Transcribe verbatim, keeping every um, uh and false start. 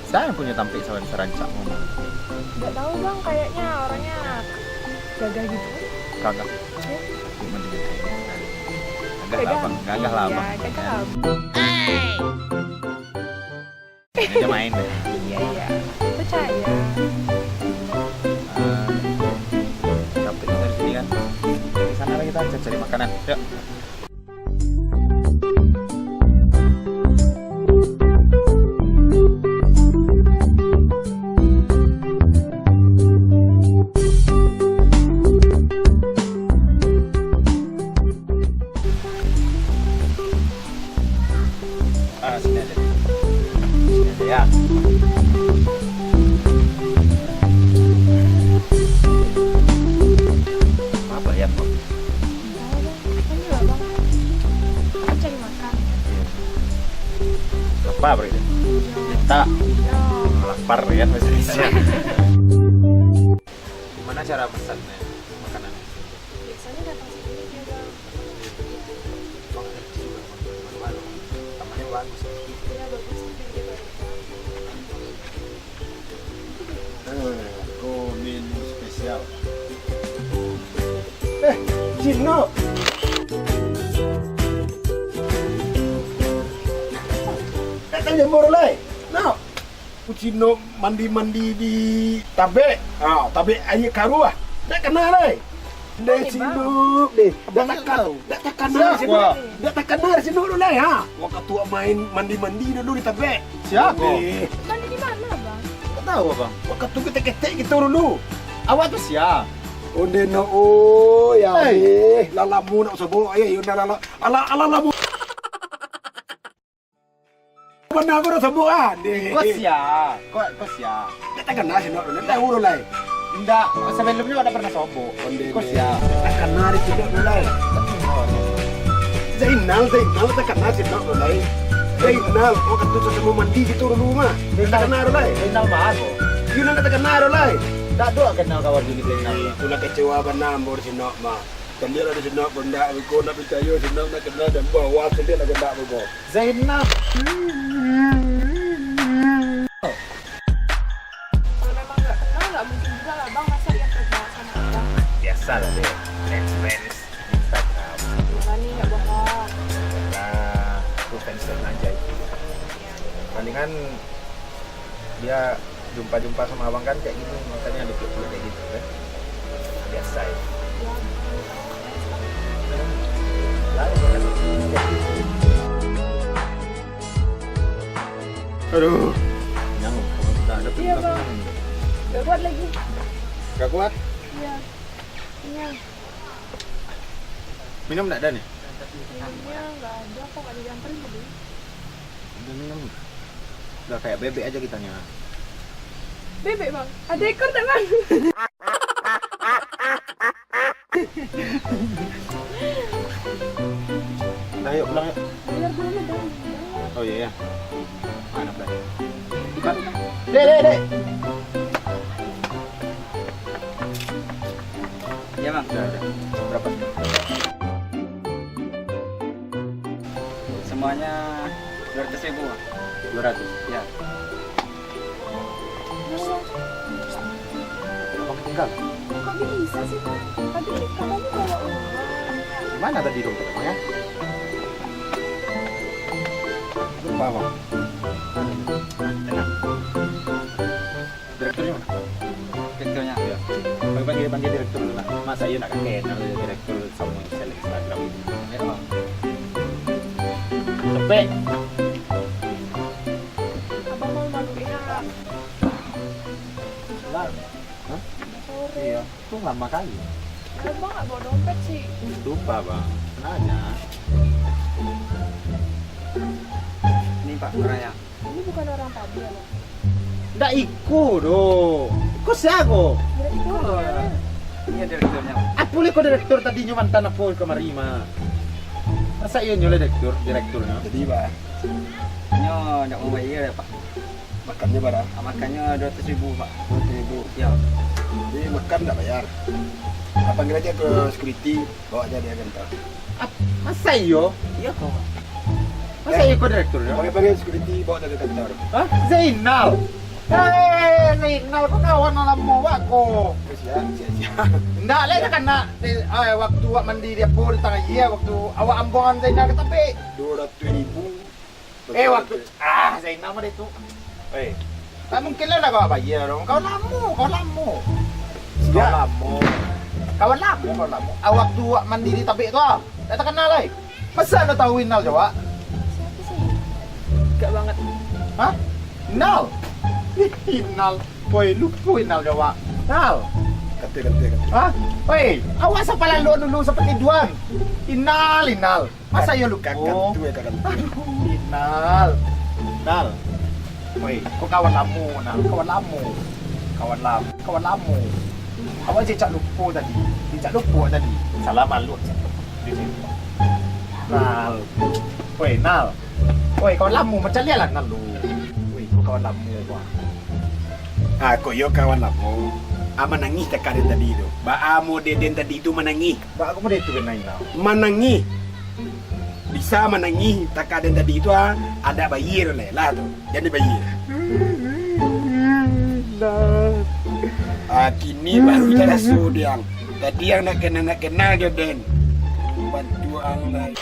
Siapa yang punya tampek sawan sarancak ngomong? Nggak tahu, Bang, kayaknya orangnya gagah gitu. Gagah. Ya. Gagah lah, Gagah. Bang. Gagah lah, Iya, Bang. Gagah lah. Ini dia main. Iya, iya. Percaya. Ah, capek juga di sini kan. Di sana lagi kita cari makanan. Yuk. Ah, sini aja. Sini aja ya. Apa ya, Bang? Ayo lah, Bang. Kita cari makan. Lapar berarti? Iya. Kita Iya. Lapar ya, bahasa Indonesia. Gimana cara pesannya makanan? Biasanya datang sendiri dia, Bang. Bang, ada juga, Bang. Malu-malu. Tamannya bagus. Iya, bagus. Tapi dia baru, Bang. Eh, ko menu spesial. Eh, Cino. Datang jemur lai. Nak. Ku Cino mandi-mandi di tabek. Ah, tabek aia karuah. Dak kana lai. Deh, Cino, deh. Dak takana, dak takana Cino. Dak takana Cino dulu lai, ha. Wakatu main mandi-mandi dulu di tabek. Siapa? Mandi di mana, Bang? Tak tahu, Abang. Wakatu ketek-ketek kita dulu. Awak tu siapa? Onde no, oh, ya, eh. Lalamu nak sabok, eh, yo, lala, ala, ala lamu. Bana ko dah sabuik, ah, deh. Ko sia. Ko, ko sia. Dak takana Cino dulu, dak tahu dulu lai. Indak, sabalumnyo dak pernah sabuik. Onde ko sia. Dak takana di Cino dulu lai. Zainal, Zainal takana Cino dulu lai. Zainal, wakatu sasamo mandi kito dulu mah. Dak takana dulu lai. Zainal mah ko. Yunan dak takana dulu lai. Dak ado kenal kawan dulu Zainal. Itulah kecewa bana ambo di Cino mah. Kalian ado Cino pun dak, ko dak picayo Cino nak kenal dan bawa sendiri lah kendak ko. Zainal. Kalau memang nggak kenal, nggak mungkin juga lah, Bang, masa dia kerja sama Abang. Biasa lah, deh. Fans-fans Instagram. Berani nggak bohong. Nah, itu fans aja itu. Palingan dia jumpa-jumpa sama abang kan kayak gini, makanya dia peluk-peluk kayak gitu kan. Biasa ya. Aduh. Kenyang, udah ada. Iya, Bang. Gak kuat lagi. Gak kuat? Iya. Kenyang. Minum nggak ada nih? Minumnya nggak ada, kok nggak dianterin tadi? Udah minum. Udah kayak bebek aja kitanya. Bebek, Bang? Ada ekor tak, Bang? Udah, yuk, pulang, yuk. Biar dulu, Bang. Oh, iya, ya. Mana, Bang? Dek, dek, dek. Iya, Bang. Udah, udah. Berapa? Semuanya dua ratus ribu, Bang. Dua ratus? Ya. Abang tinggal? Kok bisa sih, Bang? Tadi katanya bawa uang. Di mana tadi dompet, Bang, ya? Lupa, Bang. Tenang. Direkturnya mana? Direkturnya? Iya. Panggil, panggil, panggil direktur dulu lah. Masa iya nak kenal direktur sama seleb Instagram itu? Ya, Bang. Cepet. Abang malu-maluin, ah. Lah. Hah? Sore. Iya. Itu lama kali. Abang nggak bawa dompet sih. Lupa, Bang. Nanya. Ini, Pak, orangnya. Ini bukan orang tadi ya, Bang? Ndak iko doh. Iko sia ko? Direkturnya. Iya, direkturnya. Apo leh ko direktur tadinyo mantan apo kamari mah? Masa iyo nyo lah direktur, direkturnyo? Jadi, Pak. Nyo ndak mau bayar ya, Pak? Makannyo bara? Ah, makannyo dua ratus ribu, Pak. Dua ratus ribu? Ya. Jadi, makan ndak bayar? Ah, panggil aja ke security. Bawa aja dia ke kantor. Ah, masa iyo? Iya, kok. Masa iyo ko direktur, yo? Panggil-panggil security, bawa dia ke kantor. Hah? Zainal? Hei, Zainal, ko kawan nan lamo awak ko. Siap, siap, siap. Ndak lai takana, eh, waktu awak mandi di apo, di tangah aia, waktu awak ambuangan Zainal ka tabek. Duo ratuih ribu. Eh, waktu, ah, Zainal mah tu. Eh, tak mungkin lah nak awak bayia dong. Kawan lamo, kawan lamo. Kawan lamo. Kawan lamo, kawan lamo. Ah, waktu awak mandi di tabek tu, ah. Ndak takana lai. Masa ndak tahu Inal jo awak? Siapa sih? Gak banget. Hah? Inal? Ih, Inal. Woi, lupo Inal jo awak. Inal. Kate, kate, kate. Hah? Woi, awak sapalalok dulu sapatiduan. Inal, Inal. Masa iyo lupo? Kakak tu, eh, kakak tu. Aduh, Inal. Inal. Woi, ko kawan lamo, Nal. Kawan lamo. Kawan lamo. Kawan lamo. Awak cecak lupo tadi. Cecak lupo tadi. Salah maklum. Nal. Woi, Nal. Woi, kawan lamo, macam lialah Nal lu. Woi, ko kawan lamo, wah. Ah, kok iyo kawan lamo. Ah, manangih takah den tadi tu. Baa model den tadi tu manangih. Baa kok model tu, Nal? Manangih. Bisa manangih takah den tadi tu, ah, ndak bayia lai lah tu. Jan dibayia. Ah, kini baru taraso diang. Tadi ang ndak kenal-ndak kenal jo den. Bantu ang lai.